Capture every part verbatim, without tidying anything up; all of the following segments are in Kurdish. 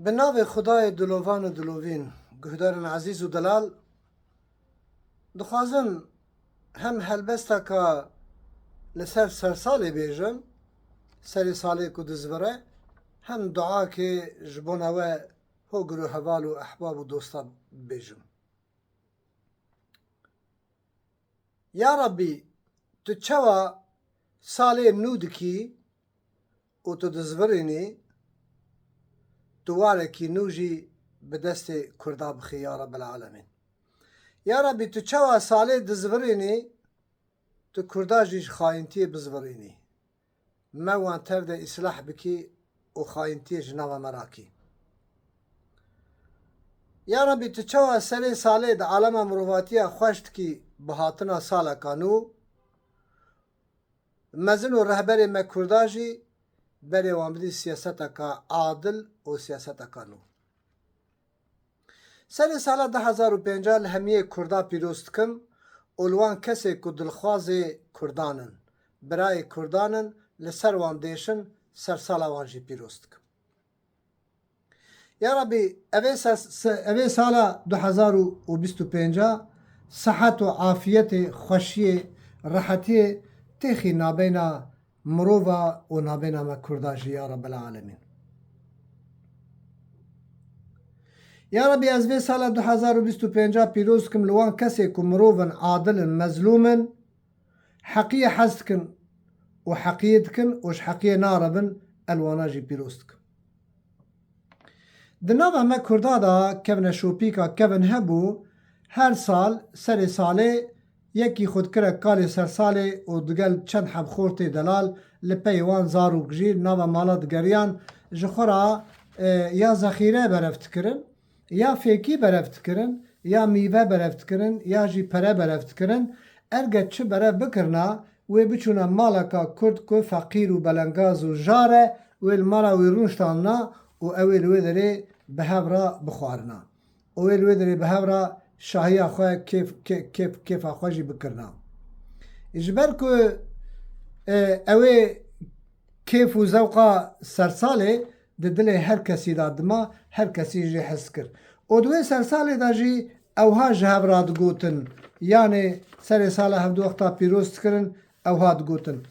Bi navê Xwedayê dilovan û dilovîn, guhdarên ezîz û delal, dixwazim hem helbesteka li ser sersalê bêjim, serê salê ku dizvire, hem duakê ji bona we hogir û heval û ehbab û dosta bêjim. Ya Rabbî, tu çawa salê nû dikî û tu dizvirînî, tu warekî nû jî bi destê Kurda bixî, ya Rabbel Alemîn. Ya Rabbî, tu çawa salê dizvirînî, tu Kurda jî ji xayintiyê bizvirînî. Me wan tev de îslah bikî û xayintiyê ji nava me rakî. Ya Rabbî, tu çawa serê salê di alema mirovatiya xweş dikî bi hatina saleka nû, mezin û rehberê me Kurda jî berê wan bidî siyaseteka adil û siyaseteka nû. Serê sala du hezar û pêncah li hemiyê Kurda pîroz dikim û li wan kesê ku dilxwazê Kurdan in, birayê Kurdan in, li ser wan dêşin, sersala wan jî pîroz dikim. Ya Rabbî, evê ses-, se-, evê sala du hezar û bîst û pênca sihet û afiyetê, xweşiyê, rehetiyê têxî nabeyna mirova û nabeyna me Kurda jî, ya Rabbel Alemîn. Ya Rabbî, ez vê sala du hezar û bîst û pênca pîroz dikim li wan kesê ku mirov in, adil in, mezlûm in, heqiyê hez dikin û heqiyê dikin û ji heqiyê narevin, el wana jî pîroz dikim. Di nava me Kurda de kevneşopîka kevin hebû, her sal serê salê yekî xwe dikire kalê sersalê û digel çend heb xortê delal li pey wan zarok jî nava mala digeriyan, ji xwe ra, e, ya zexîre berev dikirin, ya fêkî berev dikirin, ya mîve berev dikirin, ya jî pere berev dikirin. Erge çi berev bikirina, wê biçûna maleka Kurd ku feqîr û belengaz û jar e, wê li mala wî rûniştandina û ew ê li wê derê bi hev re bixwarina. Û wê li wê derê bi hev re şahiya xwe, kêf, kê-, kêf, kêfa xwe jî bikirina. Ji ber ku, e, ew ê kêf û zewqa sersalê di dilê her kesî de dima, her kesî jê hez kir. Û di wê sersalê de jî ewha ji hev re digotin, yanê serê sala hevdu wexta pîroz dikirin, ewha digotin.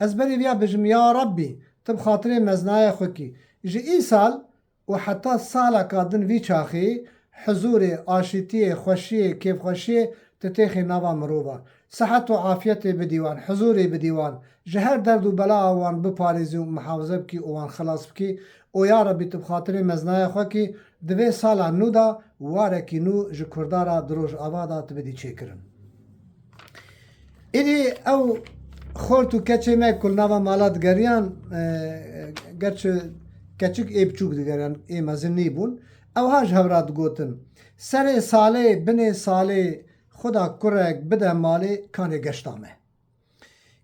Ez berî viya bijim, ya Rabbî, tu bi xatirê meznaya xwe kî, ji îsal û heta saleka din vî çaxî huzûrê, aşîtiyê, xweşiyê, kêfxweşiyê tu têxê nava mirova. Sihet û afiyetê bidî wan, huzûrê bidî wan, ji her derd û bela wan biparêzî û mihafize bikî û wan xilas bikî. Û ya Rebî, tu bi xatirê meznaya xwe kî di vê sala nû de warekî nû ji Kurda re di Rojava de tu bidî çêkirin. Îdî ew xort û keçê me ku li nava mala digeriyan, e, gerçi keçik ê biçûk digeriyan, ê mezin nîbûn. Ewha ji hev re digotin, serê salê, binê salê, Xuda kurek bide malê, kanê geşta me.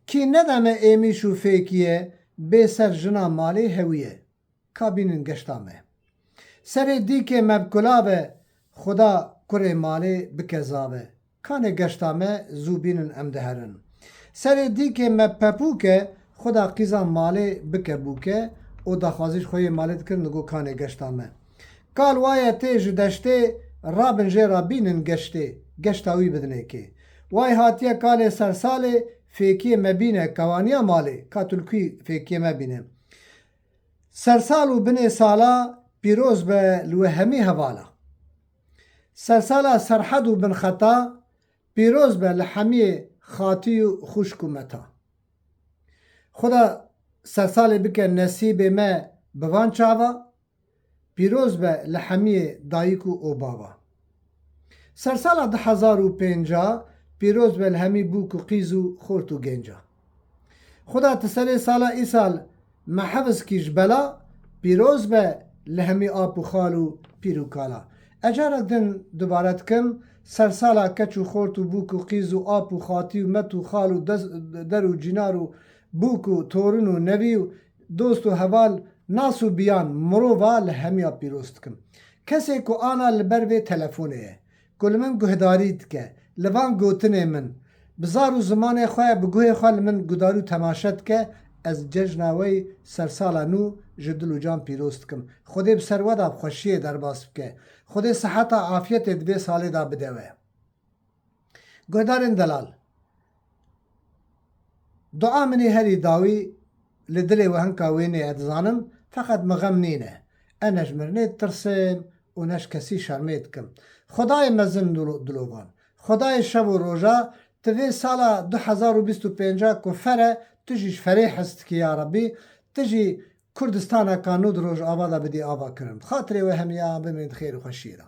Kî nede me êmîş û fêkiye, bê ser jina malê hewiye. Ka bînin geşta me. Serê dîkê me bi kulav e, Xuda kurê malê bike zave. Kanê geşta me, zû bînin em diherin. Serê dîkê me pepûk e, Xuda qîza malê bike bûke û daxwazî ji xwe yê malê dikirin, digo kanê geşta me. Kal waye tê ji deştê, rabin jê re bînin geştê, geşta wî bidinê kê. Way hatiye kalê sersalê, fêkiyê me bîne, kewaniya malê, ka tu li kû fêkiyê me bîne. Sersal û binê sala pîroz be li we hemî hevala. Sersala serhed û binxeta pîroz be li hemiyê xatî û xwişk û meta. Xuda sersalê bike nesîbê me bi van çava, pîroz be li hemiyê dayik û obava. Sersala du hezar û pênca pîroz be li hemî bûk û qîz û xort û genca. Xuda tu serê sala îsal me hefz kî ji bela, pîroz be li hemî ap û xal û pîr û kala. Ez carek din dubare dikim, sersala keç û xort û bûk û qîz û ap û xatî û met û xal û des-, der û cînar û bûk û torin û nevî û dost û heval, nas û biyan, mirova li hemiya pîroz dikim. Kesê ku ana li ber vê telefonê ye, ku li min guhdarî dike, li van gotinê min, bi zar û zimanê xwe, bi guhê xwe li min guhdarî û temaşe dike, Ez cejna we yî sersala nû ji dil û can pîroz dikim. Xwedê bi ser we de bi xweşiyê derbas bike. Xwedê siheta afiyetê di vê salê de bide we. Guhdarên delal, dua min ê herî dawî li dilê we hinka wênê, ez dizanim, feqet min xem nîne. E ne ji mirinê ditirsim û ne ji kesî şermê dikim. Xwedayê mezin dilo-, dilovan, Xwedayê şev û roja, tu vê sala du hezar û bîst û pênca ku fer e, tu jî ji ferê hez dikî ya Rebî, tu jî Kurdistaneka nû di Rojava de bidî ava kirin. Bi xatirê we hemiya bimînin di xêr û xweşiyê de.